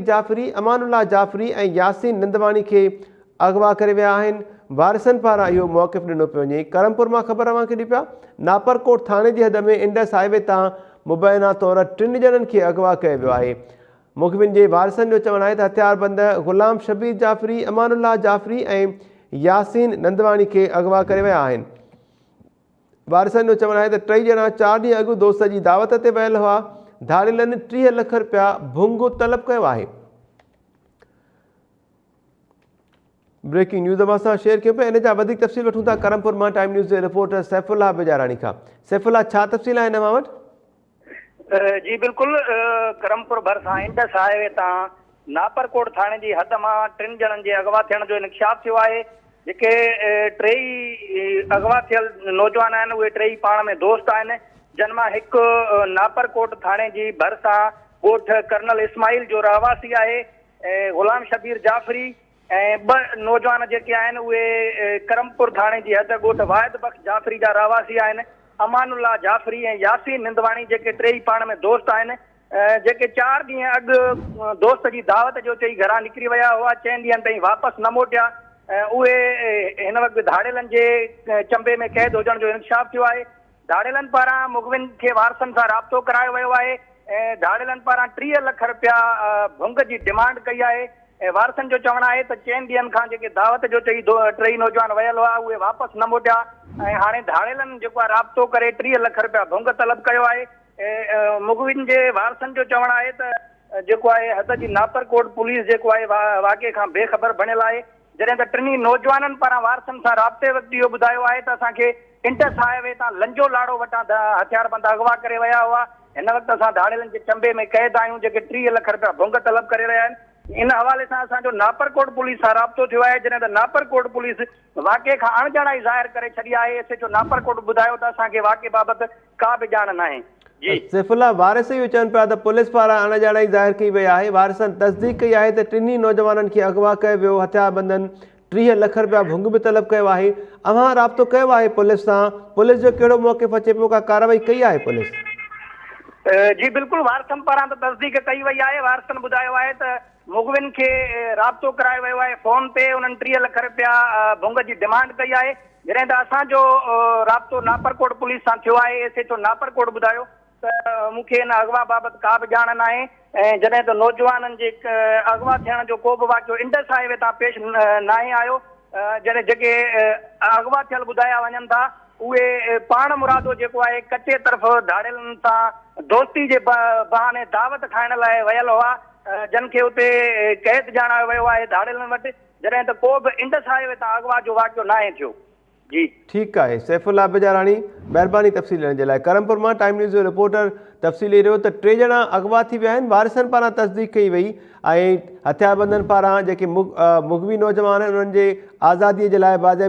جعفري، امان الله جعفري ۽ ياسين نندواڻي کي اغوا ڪري ويا آهن، وارثن پاران اهو موقف ڏنو پيو وڃي. ڪرمپور مان خبر اوهان کي ڏيون پيا، ناپرڪوٽ ٿاڻي جي حد ۾ انڊس هاء وي تان مبينا طور ٽن ڄڻن کي اغوا ڪيو ويو آهي. مغوين جي وارثن جو چوڻ آهي ته هٿياربند غلام شبير جعفري، امان الله جعفري ۽ ياسين نندواڻي کي اغوا ڪري ويا آهن. وارثن جو چوڻ آهي ته ٽئي ڄڻا چار ڏينهن اڳ دوست جي دعوت تي ويل هئا، ڌاڙيلن 30 لک رپيا ڀنگ طلب ڪيو آهي. بريڪنگ نيوز اوهان سان شيئر ڪيون پيا ان جا وڌيڪ تفصيل وٺون ٿا ڪرمپور مان ٽائيم نيوز جي رپورٽر سيف الله بجاراڻي کان. سيف الله ڇا تفصيل آهن اوهان وٽ؟ جي بلڪل ڪرمپور ڀرسان انڊس هاء وي تان ناپرڪوٽ ٿاڻي جي حد مان ٽن ڄڻن جي اغوا ٿيڻ جو انڪشاف ٿيو آهي جيڪي ٽيئي اغوا ٿيل نوجوان آهن اهي ٽيئي پاڻ ۾ دوست آهن جن مان هڪ ناپرڪوٽ ٿاڻي جي ڀرسان ڳوٺ ڪرنل اسماعيل جو رهواسي آهي غلام شبير جعفري ۽ ٻه نوجوان جيڪي آهن اهي ڪرمپور ٿاڻي جي حد ڳوٺ واحد بخش جعفري جا رهواسي آهن. امان الله جعفري ۽ ياسين نندواڻي جيڪي ٽيئي پاڻ ۾ دوست آهن جيڪي چار ڏينهن اڳ دوست جي دعوت جو چئي گهران نڪري ويا هئا چئن ڏينهن تائين واپس نه موٽيا اهي هن وقت ڌاڙيلن جي چنبي ۾ قيد هجڻ جو انڪشاف ٿيو آهي. ڌاڙيلن پاران مغوين کي وارثن سان رابطو ڪرايو ويو آهي ۽ ڌاڙيلن پاران 30 لک رپيا ڀنگ جي ڊمانڊ ڪئي آهي ۽ وارثن جو چوڻ آهي ته چئن ڏينهن کان جيڪي دعوت جو چئي ٽئي نوجوان ويل هئا اهي واپس نه موٽيا ۽ هاڻي ڌاڙيلن جيڪو آهي رابطو ڪري 30 لک رپيا ڀنگ طلب ڪيو آهي ۽ مغوين جي وارثن جو چوڻ آهي ته جيڪو آهي حد جي ناپرڪوٽ پوليس جيڪو آهي واقعي کان بي خبر بڻيل آهي جڏهن ته ٽنهي نوجوانن پاران وارثن سان رابطي وقت اهو ٻڌايو آهي ته اسان کي انڊس هاء وي تان لنجو لاڙو وٽان هٿياربند اغوا ڪري ويا هئا، هن وقت اسان ڌاڙيلن جي چنبي ۾ قيد آهيون جيڪي 30 لک رپيا ڀنگ طلب ڪري رهيا آهن. ان حوالي سان اسان جو ناپرڪوٽ پوليس سان رابطو ٿيو آهي جڏهن ته ناپرڪوٽ پوليس واقعي کان اڻڄاڻائي ظاهر ڪري ڇڏي آهي، ايس ايڇ او ناپرڪوٽ ٻڌايو ته اسان کي واقعي بابت ڪا به ڄاڻ ناهي. جي. سيف الله وارث اهو چون پيا ته پوليس پاران اڻڄاڻائي ظاهر ڪئي وئي آهي، وارثن تصديق ڪئي آهي ته ٽنهي نوجوانن کي اغوا ڪيو ويو، هٿياربندن 30 لک رپيا ڀنگ به طلب ڪيو آهي، اوهان رابطو ڪيو آهي پوليس سان، پوليس جو ڪهڙو موقف اچي پيو، ڪا ڪارروائي ڪئي آهي پوليس؟ جي بلڪل وارثن پاران ته تصديق ڪئي وئي آهي، وارثن ٻڌايو آهي ته مغوين کي رابطو ڪرايو ويو آهي، فون تي انهن 30 لک رپيا ڀنگ جي ڊمانڊ ڪئي آهي، جڏهن ته اسان جو رابطو ناپرڪوٽ پوليس سان ٿيو آهي، ايس ايڇ او ناپرڪوٽ ٻڌايو ته مون کي ان اغوا بابت ڪا به ڄاڻ ناهي ۽ جڏهن ته نوجوانن جي اغوا ٿيڻ جو ڪو به واقعو انڊس هاء وي تان پيش ناهي آيو، جڏهن جيڪي اغوا ٿيل ٻڌايا وڃن ٿا اهي پاڻ مرادو جيڪو آهي ڪچي طرف ڌاڙيلن سان دوستي جي بهاني دعوت کائڻ لاء ويل هئا، جن کي اتي قيد ڄاڻايو ويو آهي ڌاڙيلن وٽ. جڏهن ته ڪو به انڊس هاء وي تان اغوا جو واقعو ناهي ٿيو. جي. ٺيڪ آهي سيف الله بجاراڻي مهرباني تفصيل ڏيڻ جي لاء. ڪرمپور مان ٽائيم نيوز جو رپورٽر تفصيل ڏئي رهيو ته ٽي ڄڻا اغوا ٿي ويا آهن وارثن پاران تصديق ڪئي وئي ۽ هٿياربندن پاران جيڪي مغوي نوجوان آهن انهن جي آزادي جي لاء باضابطي.